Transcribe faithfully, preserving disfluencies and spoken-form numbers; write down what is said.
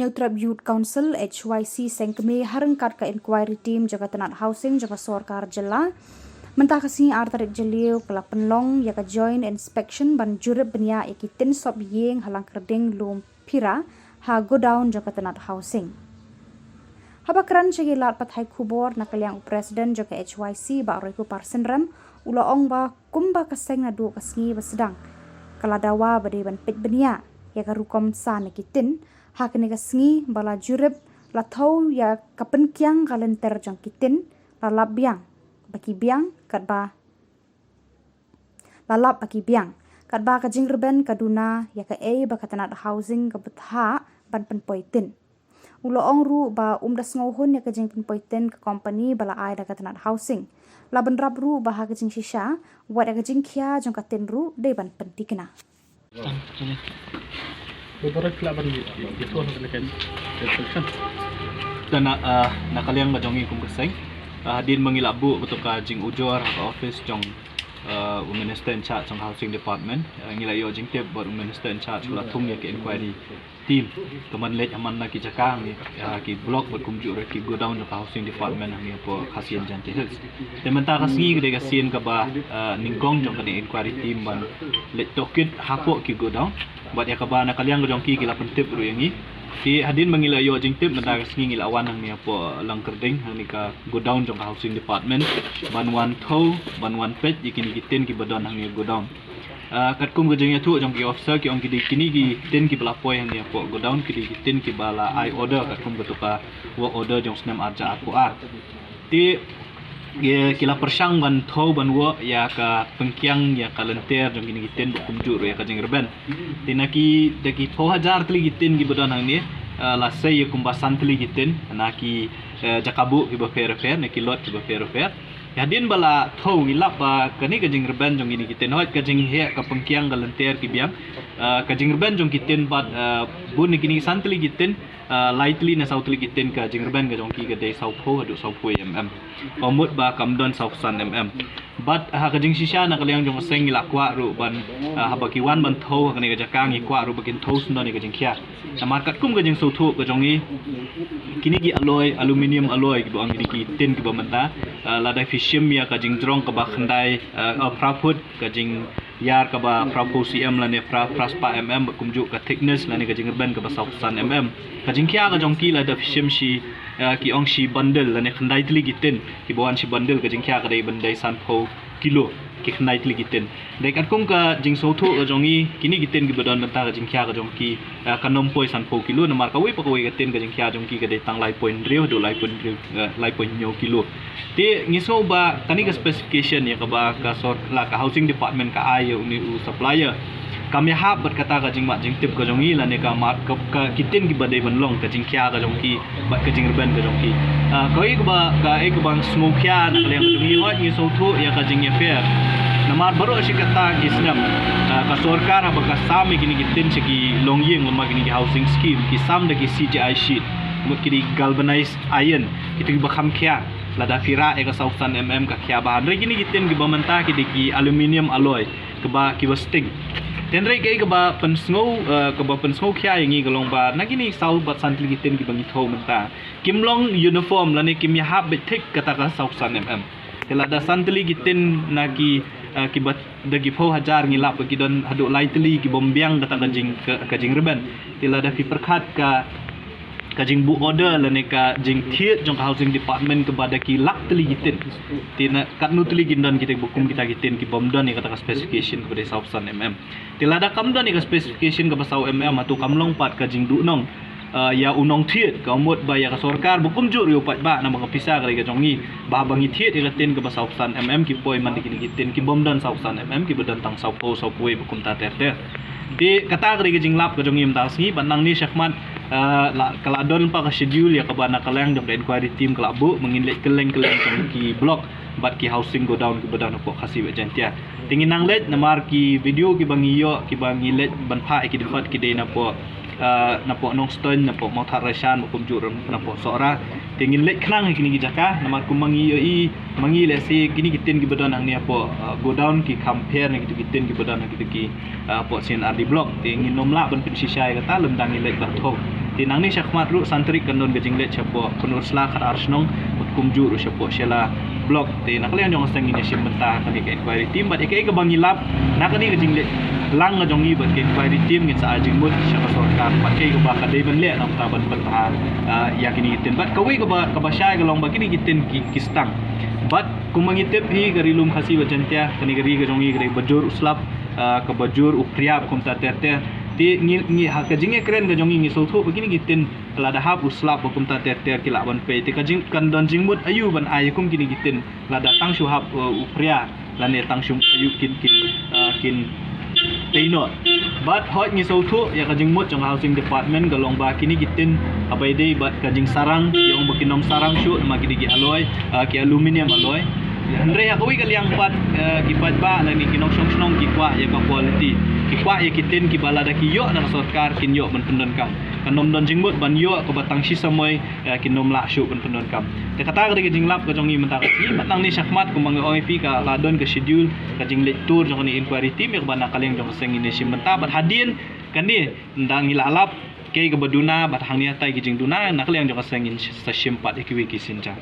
Hynñiewtrep Youth Council, H Y C, seng kmie ha ryngkat ka inquiry team jong ka tnat housing jong ka sorkar jylla. Mynta ka sngi ar tarik Jylliew ka la pynlong ïa ka joint inspection ban jurip bniah ïa ki tin sop ïing ha Langkyrding Lum Phira ha godown jong ka tnat housing. Haba kren sha ki lad pathai khubor na ka liang u president jong ka H Y C Bah Roykupar Synrem u la ong ba kumba ka seng naduh ka sngi ba sdang ka la dawa ba dei ban peit bniah ïa ka rukom san ïa ki tin ha kane ka sngi ba la jurip la thew ïa ka pynkiang ka lynter jong ki tin la lap biang ba ki biang katba la lap ba ki biang. Katba ka jingrben ka duna ïa kaei ba ka tnat housing ka bthah ban pynpoi tin. U la ong ruh ba um da sngewhun ïa ka jingpynpoi tin ka company ba la ai da ka tnat housing. La bynrap ruh ba ha ka jingshisha wat ïa ka jingkhia jong ka tin ruh dei ban pyntikna. Tana, ah, na ka liang ka jong ngi kum ka seng, ah, hadien ba ngi la buh kato ka jingujor ha ka office jong, ah, u minister in charge jong housing department, ah, ngi la ïoh jingtip bad u minister in charge u la thung ïa ka inquiry team ka man leit ha man la ki jaka ngi, ah, ki block bad kumjuh ruh ki godown jong ka housing department hangne hapoh Khasi Hills, Jaintia Hills. Te mynta ka sngi ka dei ka sien kaba, ah, nyngkong jong kane inquiry team ban leit tohkit hapoh ki godown. Bad ïa kaba na ka liang ka jong ki ki la pyntip ruh ïa ngi. Te hadien ba ngi la ïoh jingtip mynta ka sngi ngi la wan hangne hapoh Langkyrding hangne ka godown jong ka housing department ban wan thew ban wan peit ïa kine ki tin kiba don hangne godown. Ah, katkum ka jingïathuh jong ki officer ki ong ki dei kine ki tin kiba la poi hangne hapoh godown ki dei ki tin kiba la ai order katkum kato ka work order jong snem arja arphew ar. Te ki, ki la pyrshang ban thew ban wok ïa ka pynkiang ïa ka lynter jong kine ki tin bad kumjuh ruh ïa ka jingrben. Te na ki da ki phew hajar tylli ki tin kiba don hangne, ah, la sei ïa kumba san tylli ki tin na ki, eh, jaka buh kiba pher pher na ki lot kiba pher pher. Hadien ba la thew ngi lap ba kane ka jingrben jong kine ki tin hoi ka jingheh ka pynkiang ka lynter ki biang, ah, ka jingrben jong ki tin bad, ah, bun na kine san tylli ki tin, ah, lai tylli ne saw tylli ki tin ka jingrben ka jong ki ka dei sawphew haduh sawphew mm. Ka mut ba kam don sawphew san mm. Bad ha ka jingshisha na ka liang jong ka seng ngi la kwah ruh ban, ah, haba ki wan ban thew ha kane ka jaka ngi kwah ruh ba kin thew sngewdon ïa ka jingkhia. Namar katkum ka jingsngewthuh ka jong ngi kine ki alloy, aluminium alloy kiba ong kine ki tin kiba mynta, ah, lada phi shim ïa ka jingjrong kaba khyndai, ah, ah, phra phut ka jing ïar kaba phra phew cm lane phra, phra spah mm bad kumjuh ka thickness lane ka jingrben kaba sawphew san mm. Ka jingkhia ka jong ki lada phi shim shi, eh, ki ong shi bundle lane khyndai tylli ki tin kiba wan shi bundle ka jingkhia ka dei ban dei sanphew kilo ki khyndai tylli ki tin. Dei katkum ka jingsngewthuh ka jong ngi kine ki tin kiba don mynta ka jingkhia ka jong ki, eh, kan ym poi sanphew kilo namar kawei pa kawei ka tin ka jingkhia jong ki ka dei tang lai point hynriew haduh lai point hynriew, eh, lai point hynñiew kilo. Te ngi sngew ba kane ka specification ïa kaba ka sor-, la ka housing department ka ai ïa une u supplier kam ïahap bad kata ka jingmut jingtip ka jong ngi lane ka mut ka, ka ki tin kiba dei ban long ka jingkhia ka jong ki bad ka jingrben ka jong ki. Ah, kawei kaba, kaei kaba nga sngew khia na ka liang ka jong ngi hoi ngi sngewthuh ïa ka jingïapher. Namar baroh shi katta ki snem, ah, ka sorkar haba ka sam ïa kine ki tin sha ki longïing lane kine ki housing scheme ki sam da ki C G I sheet. Mut ki dei galvanized iron. Kito kiba kham khia. Lada phi rah ïa ka sawphew san mm ka khia bha. Hynrei kine ki tin kiba mynta ki dei ki aluminium alloy kiba, kiba sting. Te hynrei kaei kaba pynsngew, eh, kaba pynsngew khia ïa ngi ka long ba na kine saw bad san tylli ki tin kiba ngi thew mynta kim long uniform lane kim ïahap beit thik kata ka sawphew san mm. Te lada san tylli ki tin na ki, eh, kiba da ki phew hajar ngi lap ba ki don haduh lai tylli kibym biang kata ka jing, ka, ka jingrben. Te lada phi pyrkhat ka, ka jingbuh order lane ka jingthied jong ka housing department kaba da ki lak tylli ki tin. Te na katno tylli kin don kita kiba kum kita ki tin kibym don ïa kata ka specification kaba dei sawphew san mm. Te lada kam don ïa ka specification kaba saw mm hato kam long pat ka jingduhnong, ah, ïa u nongthied ka mut ba ïa ka sorkar ba kumjuh ruh ïa u paidbah namar ka pisa ka dei ka jong ngi. Ba, ba ngi thied ïa ka tin kaba sawphew san mm ki poi man da kine ki tin kibym don sawphew san mm kiba don tang sawphew sawphew wei ba kumta ter ter. Te kata ka dei ka jinglap ka jong ngi mynta ka sngi bad nangne shakhmat, ah, la, ka la don pat ka schedule ïa kaba na ka liang jong ka inquiry team ka la buh ba ngin leit kylleng kylleng jong ki block bad ki housing godown kiba don hapoh Khasi bad Jaintia. Te ngin nang leit namar ki video kiba ngi ïoh kiba ngi leit ban phah ïa ki dkhot ki dei napoh ah, napoh Nongstoiñ, napoh Mawthadraishan, bad kumjuh ruh napoh Sohra. Te ngin leit khnang ha kine ki jaka, namar kum ma ngi ïohi, ma ngi lehse kine ki tin kiba don hangne hapoh, ah, godown ki kham pher na kito ki tin kiba don ha kito ki, ah, hapoh C and RD Block. Te ngin nym lah ban pynshisha ïa kata lymda ngi leit bathok. Te nangne shakhmat ruh san tarik kan don ka jingleit shapoh Pynursla khatar shnong, bad kumjuh ruh shapoh Shella Block. Te na ka liang jong ka seng ngin ïashim bynta kane ka inquiry team bad ïa kaei kaba ngi lap na kane ka jingleit lang ka jong ngi bad ka inquiry team, ngin sa ai jingmut sha ka sorkar bad kaei kaba ka dei ban leh na ka bynta ban pynbha, ah, ïa kine ki tin. Bad kawei kaba, kaba shai ka long ba kine ki tin ki, ki stang. Bad kumba ngi tip hi ka Ri Lum Khasi bad Jaiñtia, kane ka ri ka jong ngi ka dei kaba jur u slap, ah, kaba jur u phria bad kumta ter ter. Te ngi, ngi ha ka jingïakren ka jong ngi ngi sngewthuh ba kine ki tin lada hap u slap bad kumta ter ter ki lah ban pei. Te ka jing, kan don jingmut aïu ban ai kum kine ki tin lada tang shu hap, uh, u phria lane tang shu aïu kin, kin, uh, kin pei noh. Bad hooid ngi sngewthuh ïa ka jingmut jong ka Housing Department ka long ba kine ki tin haba ïadei bad ka jingsarang, ïa ong ba kin nym sarang shuh namar ki dei ki alloy, uh, ki aluminium alloy. Hynrei ha kawei ka liang pat, uh, ki paidbah lane ki nongshong shnong ki kwah ïa ka quality. Ki kwah ïa ki tin kiba lada ki ïoh na ka sorkar kin ïoh ban pyndonkam. Kan nym don jingmut ban ïoh kaba tang shi samoi, eh, kin nym lah shuh ban pyndonkam. Te kata ka dei ka jinglap ka jong ngi mynta ka sngi, bad nangne shakhmat kumba nga ong ïa phi ka la don ka schedule ka jingleit tur jong kane inquiry team, ïa kaba na ka liang jong ka seng ngin ïashim bynta, bad hadien kane ynda ngi la lap kaei kaba duna bad hangne hatai ki jingduna, na ka liang jong ka seng ngin sa shim pat ïa kiwei ki synjar.